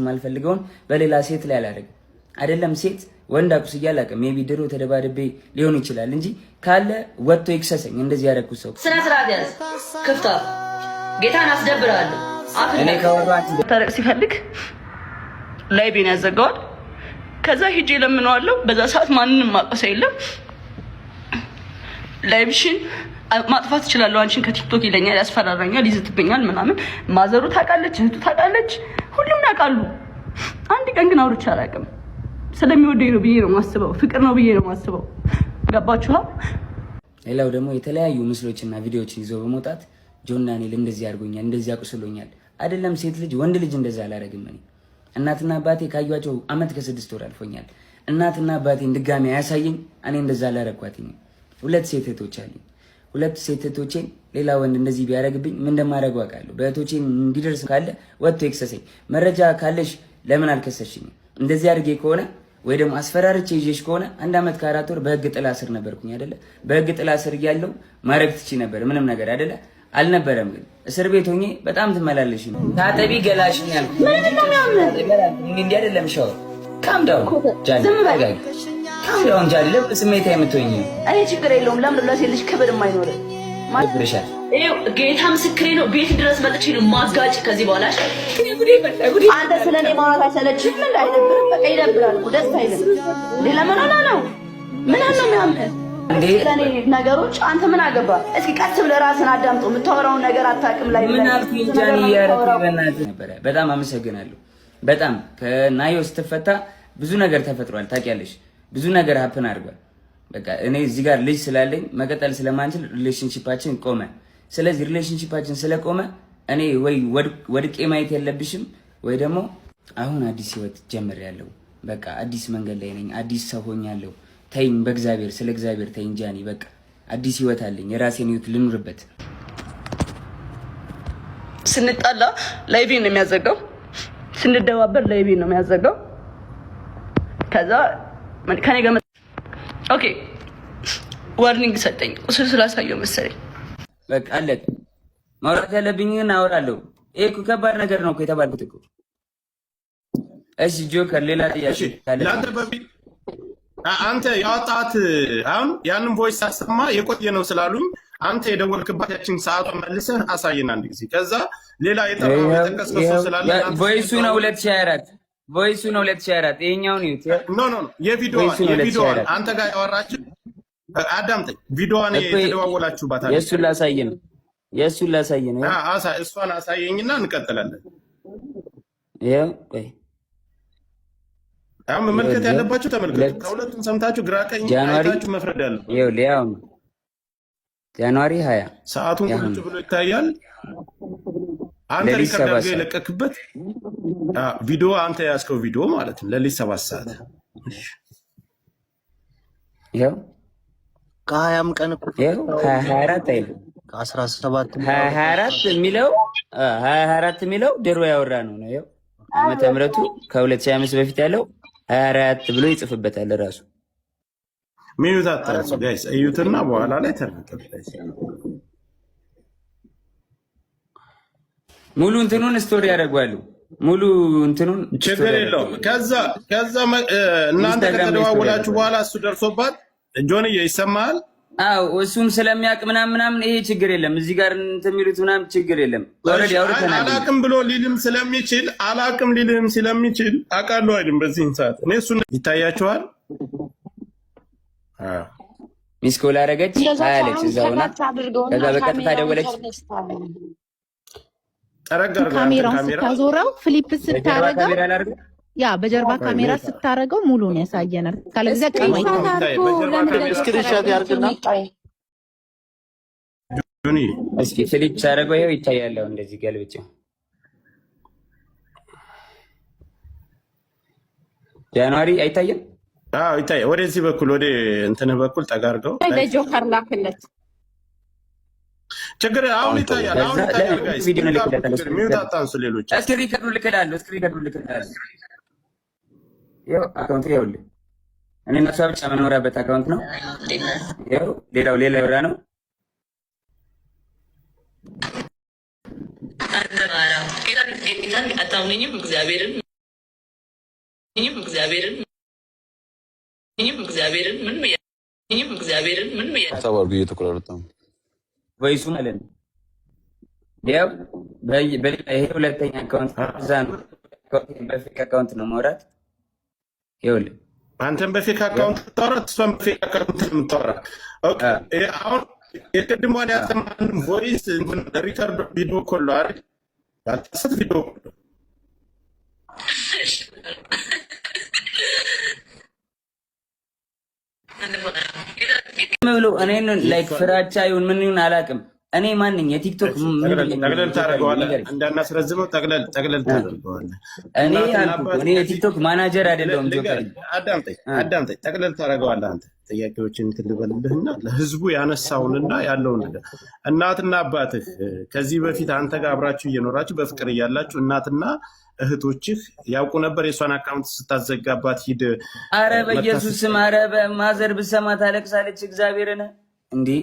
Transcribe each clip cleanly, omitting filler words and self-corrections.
የማልፈልገውን በሌላ ሴት ላይ አላደርግም። አይደለም ሴት ወንድ አቁስዬ አላውቅም። Maybe ድሮ ተደባድቤ ሊሆን ይችላል እንጂ ካለ ወጥቶ ይክሰሰኝ። እንደዚህ ያደረኩት ሰው ስነ ስርዓት ያዝ። ክፍታ ጌታን አስደብራለሁ። እኔ ካወራሁ ታረቅ ሲፈልግ live ኤን ያዘጋዋል። ከዛ ሂጄ ለምነዋለሁ። በዛ ሰዓት ማንንም ማቀሰ የለም። Live ሽን ማጥፋት እችላለሁ አንቺን ከቲክቶክ ይለኛል፣ ያስፈራራኛል፣ ይዝትብኛል ምናምን። ማዘሩ ታውቃለች፣ እህቱ ታውቃለች፣ ሁሉም ያውቃሉ። አንድ ቀን ግን አውርቼ አላውቅም። ስለሚወደኝ ነው ብዬ ነው የማስበው። ፍቅር ነው ብዬ ነው የማስበው። ገባችኋል? ሌላው ደግሞ የተለያዩ ምስሎችና ቪዲዮዎችን ይዞ በመውጣት ጆን ዳንኤል እንደዚህ አድርጎኛል፣ እንደዚህ አቁስሎኛል። አይደለም ሴት ልጅ ወንድ ልጅ እንደዛ አላደርግም። እኔ እናትና አባቴ ካዩቸው አመት ከ6 ወር አልፎኛል። እናትና አባቴን ድጋሚ አያሳየኝ። እኔ እንደዛ አላረኳትኝ። ሁለት ሴት እህቶች አሉኝ። ሁለት ሴት እህቶቼን ሌላ ወንድ እንደዚህ ቢያደርግብኝ ምን እንደማደርገው አውቃለሁ። በእህቶቼን እንዲደርስ ካለ ወጥቶ ይክሰሰኝ። መረጃ ካለሽ ለምን አልከሰሽኝም? እንደዚህ አድርጌ ከሆነ ወይ ደግሞ አስፈራርቼ ይዤሽ ከሆነ አንድ አመት ከ4 ወር በህግ ጥላ ስር ነበርኩኝ አይደለ? በህግ ጥላ ስር እያለሁ ማድረግ ትቺ ነበር ምንም ነገር አይደለ? አልነበረም። ግን እስር ቤት ሆኜ በጣም ትመላለሽ። ታጠቢ ገላሽን ያልኩት እንዲህ አይደለም። ሻወር calm down ጃኒ፣ calm down ጃኒ። ለምን ስሜታዊ የምትሆኝ? እኔ ችግር የለውም። ለምን ለሴት ልጅ ክብር የማይኖር? ይብርሻል። ይኸው ጌታ ምስክሬ ነው። ቤት ድረስ መጥቼ ነው ማጋጭ። ከዚህ በኋላ አንተ ስለ እኔ ማውራት አይሰለችህም? እንደ አይደብርም? በቃ ይደብራል እኮ፣ ደስ አይልም። ሌላ ምን ሆና ነው? ምን ነው የሚያምህ? ስለ እኔ ነገሮች አንተ ምን አገባ? እስኪ ቀስ ብለህ ራስን አዳምጦ የምታወራውን ነገር አታውቅም። ላይ ምን አልኩኝ ጃኒ? ያረኩ በእናትህ ነበረ። በጣም አመሰግናለሁ። በጣም ከናዮ ስትፈታ ብዙ ነገር ተፈጥሯል። ታውቂያለሽ፣ ብዙ ነገር happen አድርጓል። በቃ እኔ እዚህ ጋር ልጅ ስላለኝ መቀጠል ስለማንችል relationship ኣችን ቆመ። ስለዚህ relationship ኣችን ስለቆመ እኔ ወይ ወድቄ ማየት የለብሽም ወይ ደግሞ አሁን አዲስ ህይወት ጀምሬያለሁ። በቃ አዲስ መንገድ ላይ ነኝ። አዲስ ሰው ሆኛለሁ። ተይኝ፣ በእግዚአብሔር ስለ እግዚአብሔር ተይኝ ጃኒ። በቃ አዲስ ህይወት አለኝ። የራሴን ህይወት ልኑርበት። ስንጣላ live ኤን ነው የሚያዘጋው። ስንደባበር live ኤን ነው የሚያዘጋው። ከዛ ከኔ ጋር okay warning ሰጠኝ። ቁስል ስላሳየው መሰለኝ። በቃ አለቀ። ማውራት ያለብኝን አወራለሁ። ይሄ እኮ ከባድ ነገር ነው እኮ የተባልኩት እኮ። እሺ ጆከር፣ ሌላ ጥያቄ ካለ ለአንተ በፊት አንተ ያወጣት አሁን ያንን voice ሳሰማ የቆየ ነው ስላሉኝ አንተ የደወልክባት ያችን ሰዓቷን መልሰህ አሳየን አንድ ጊዜ። ከዛ ሌላ የጠራው የጠቀስከው ሰው ስላለ voice ኡ ነው 2024፣ voice ኡ ነው 2024። ይሄኛውን ይዩት። No, የቪዲዮዋን voice ኡ ነው የቪዲዮዋን 2024። አንተ ጋር ያወራችን አዳምጠኝ። ቪዲዮዋን የተደዋወላችሁባት አለች። የእሱን ላሳይ ነው። የእሱን ላሳይ ነው። እሷን አሳየኝና እንቀጥላለን። ይኸው ቆይ። አሁን መመልከት ያለባችሁ ተመልከቱ። ሁለት ከሁለቱም ሰምታችሁ ግራ ቀኝ January አይታችሁ መፍረድ ያለባችሁ። ይኸውልህ ያው ነው January 20 ሰዓቱን ያሁን ቁልጭ ብሎ ይታያል። አንተ ሌሊት record 7 አድርገህ ሰዓት የለቀክበት ቪዲዮ፣ አንተ የያዝከው ቪዲዮ ማለት ነው። ሌሊት 7 ሰዓት። ይኸው ከ20ም ቀን እኮ ይኸው 2024 አይልም። ከ17 2024 የሚለው፣ 2024 የሚለው ድሮ ያወራ ነው ነው። ይኸው ዓመተ ምሕረቱ ከ2025 በፊት ያለው 24 ብሎ ይጽፍበታል ራሱ። Mute አታንሱ guys፣ እዩትና በኋላ ላይ ተናገሩ guys። ሙሉ እንትኑን story ያደርጓሉ። ሙሉ እንትኑን ችግር story የለውም። ያደርጓሉ። ከዛ እናንተ ኢንስታግራም ላይ story ከተደዋወላችሁ ያደርጓሉ። በኋላ እሱ ደርሶባት ጆንዬ ይሰማሃል? አዎ እሱም ስለሚያውቅ ምናምን ምናምን ይሄ ችግር የለም። እዚህ ጋር እንትን የሚሉት ምናምን ችግር የለም። Already እሺ፣ አይ አውርተናል። አላቅም ብሎ ሊልም ስለሚችል፣ አላቅም ሊልም ስለሚችል አውቃለሁ አይልም። በዚህን ሰዓት እኔ እሱን ይታያቸዋል። አዎ። Missed call አደረገች እንደዛ አያለች ሳይሆን እዛውና ከታች አድርገውና ከዛ በቀጥታ ካሜራውን ደወለች። ጠረግ አድርገው ያንተን ካሜራውን ካሜራ ስታዞረው flip በጀርባ ስታረገው ካሜራ ላድርገው። ያ በጀርባ ካሜራ ስታረገው ሙሉን ያሳየናል። ካለዚያ ቀኑ Screenshot አይታይም። ይታይ አድርጎ በጀርባ ለምን ካሜራ ለዶክተር Screenshot ያርግና ይታይ? ጆኒ እስኪ flip ሳደርገው ይኸው ይታያል። እንደዚህ ገልብጬው January አይታይም። አዎ ይታይ። ወደዚህ በኩል ወደ እንትንህ በኩል ጠጋ አድርገው። ለጆከር ላክለት። ችግር አሁን ይታያል። አሁን ከዛ ይታያል። Guys ቪዲዮ mute አድርጉ። ልክለታለሁ። ችግር mute አታንሱ። ሌሎች እስኪ record ኡ ልክላለሁ። እስኪ record ኡ ልክላለሁ። ይኸው account ኡ ይኸውልህ፣ እኔ እና እሷ ብቻ የምኖራበት account ነው። ይኸው ሌላው ሌላ ወራ ነው። አታምነኝም እግዚአብሔርን። እግዚአብሔርን እግዚአብሔርን ምንም እግዚአብሔርን ምንም ሀሳብ አድርጎ እየተቆራረጠ ነው። Voice ኡ ማለት ነው። ያው ይሄ ሁለተኛ account እዛ ነው። በ fake account ነው ማውራት። ይኸውልህ አንተም በ fake account ታወራት፣ እሷም በ fake account ነው የምታወራ። Okay፣ አሁን የቅድሟን ያሰማንን voice record video call ነው አይደል? ባልተሳሳት video call ነው። ብሎ እኔን like ፍራቻ ይሁን ምን ይሁን አላውቅም። እኔ ማንኝ የቲክቶክ ጠቅለል ታደርገዋለህ፣ እንዳናስረዝመው ጠቅለል ጠቅለል ታደርገዋለህ። እኔ አልኩህ፣ እኔ የቲክቶክ ማናጀር አይደለሁም። ጆከር አዳምጠኝ አዳምጠኝ፣ ጠቅለል ታደርገዋለህ። አንተ ጥያቄዎችን እንትን ልበልልህና ለህዝቡ ያነሳውንና ያለውን ነገር እናትና አባትህ ከዚህ በፊት አንተ ጋር አብራችሁ እየኖራችሁ በፍቅር እያላችሁ እናትና እህቶችህ ያውቁ ነበር? የእሷን account ስታዘጋባት ሂድ። አረ በኢየሱስ ስም፣ አረ በማዘር ብሰማ ታለቅሳለች። እግዚአብሔርን እንዲህ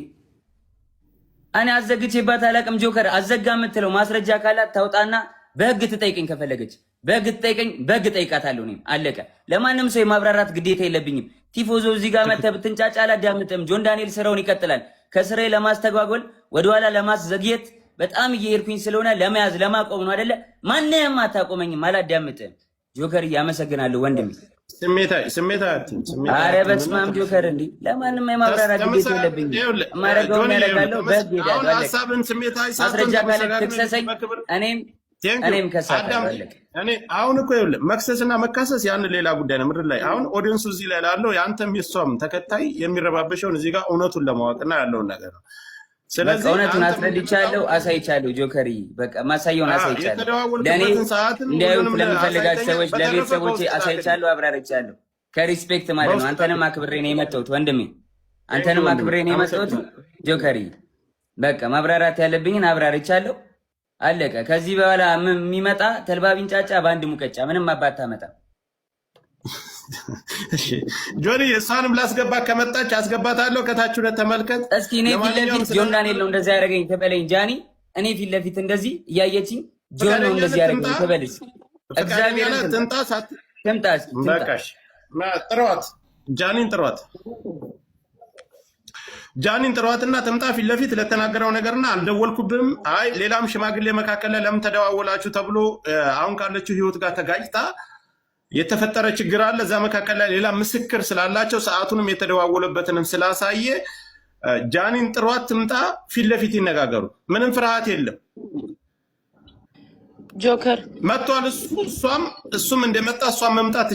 እኔ አዘግቼባት አላቅም። ጆከር አዘጋ የምትለው ማስረጃ ካላት ታውጣና በህግ ትጠይቀኝ። ከፈለገች በህግ ትጠይቀኝ፣ በህግ ጠይቃታለሁ። እኔም አለቀ። ለማንም ሰው የማብራራት ግዴታ የለብኝም። ቲፎዞ እዚህ ጋር መተህ ብትንጫጫ አላዳምጥም። ጆን ዳንኤል ስራውን ይቀጥላል። ከስራዬ ለማስተጓጎል ወደኋላ ለማስዘግየት በጣም እየሄድኩኝ ስለሆነ ለመያዝ ለማቆም ነው አይደለ? ማንንም አታቆመኝም። አላዳምጥም። ጆከር እያመሰግናለሁ ወንድሜ። ስሜታዊ አረ በስመ አብ ጆከር፣ እንዲህ ለማንም የማብራራት ግዴታ የለብኝም። የማደርገውን ያደርጋለሁ። በህግ እሄዳለሁ። ሀሳብን ስሜታዊ ማስረጃ ካለ ትክሰሰኝ፣ እኔም ከሳታለሁ። እኔ አሁን እኮ ይኸውልህ መክሰስና መካሰስ ያን ሌላ ጉዳይ ነው። ምድር ላይ አሁን audience ኡ እዚህ ላይ ላለው የአንተም የሷም ተከታይ የሚረባበሸውን እዚህ ጋር እውነቱን ለማወቅና ያለውን ነገር ነው። ስለዚህ እውነቱን አስረድቻለሁ፣ አሳይቻለሁ። ጆከር በቃ ማሳየውን አሳይቻለሁ። ለእኔ እንዲያዩት ለምፈልጋቸው ሰዎች ለቤተሰቦቼ አሳይቻለሁ፣ አብራርቻለሁ። ከ respect ማለት ነው። አንተንም አክብሬ ነው የመጣሁት ወንድሜ፣ አንተንም አክብሬ ነው የመጣሁት ጆከር። በቃ ማብራራት ያለብኝን አብራርቻለሁ። አለቀ። ከዚህ በኋላ የሚመጣ ተልባ ቢንጫጫ በአንድ ሙቀጫ ምንም አባት ታመጣ። ጆኒ እሷንም ላስገባ ከመጣች አስገባታለሁ። ከታች ሁለት ተመልከት እስኪ። እኔ ፊት ለፊት ጆን ዳንኤል ነው እንደዚህ ያደረገኝ ትበለኝ ጃኒ። እኔ ፊት ለፊት እንደዚህ እያየችኝ ጆን ነው እንደዚህ ያደረገኝ ትበልስ። እግዚአብሔር ትምጣ ትምጣ፣ እስኪ በቃሽ። ጥሯት፣ ጃኒን ጥሯት፣ ጃኒን ጥሯትና ትምጣ ፊት ለፊት ለተናገረው ነገርና አልደወልኩብህም፣ አይ ሌላም ሽማግሌ መካከል ላይ ለምን ተደዋወላችሁ ተብሎ አሁን ካለችው ህይወት ጋር ተጋጭታ የተፈጠረ ችግር አለ። እዛ መካከል ላይ ሌላ ምስክር ስላላቸው ሰዓቱንም የተደዋወለበትንም ስላሳየ ጃኒን ጥሯት ትምጣ፣ ፊት ለፊት ይነጋገሩ። ምንም ፍርሃት የለም። ጆከር መጥቷል። እሱ እሷም እሱም እንደመጣ እሷም መምጣት